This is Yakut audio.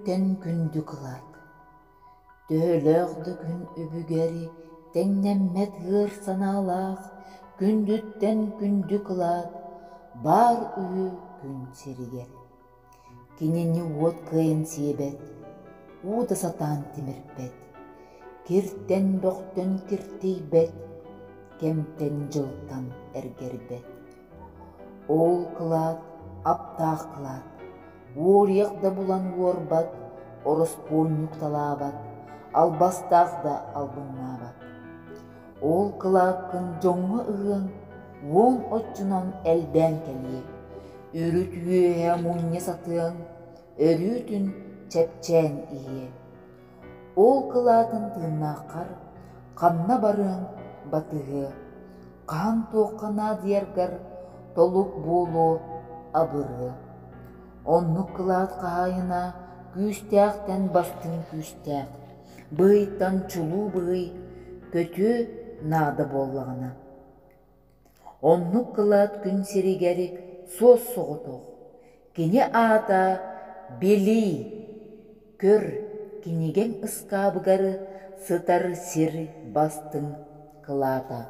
Күндүттэн күндү кылаат. Төһөлөөх да күн үбүгэр тэҥнэммэт ыар санаалаах күндүттэн күндү кылаат баар үһү күн сиригэр. Кинини уот кыайан сиэбэт, уу да сатаан тимирпэт, киртэн-бөхтөн киртийбэт, кэмтэн-дьылтан эргэрбэт. Ол кылаат аптаах кылаат, уоруйах да булан уорбат, ороспуонньук талаабат, албастаах да албыннаабат. Ол кылааккын дьоҥҥо ыһыаҥ уон оччонон элбээн кэлиэ, үрүт үөһэ мунньа сатыаҥ, өрүүтүн чэпчээн иһиэ. Ол кылаатын тыыннааххар ханна барыаҥ батыһыа, хаһан туохха наадыйаргар толук буолуо абырыа. Оннук кылаат хаһаайына күүстээхтэн бастыҥ күүстээх, быһыйтан чулуу быһый көтүө наада буоллаҕына. Оннук кылаат күн сиригэр суос-соҕотох, кини аата Билии, көр, кинигэҥ ыскаабыгар сытар сир бастыҥ кылаата.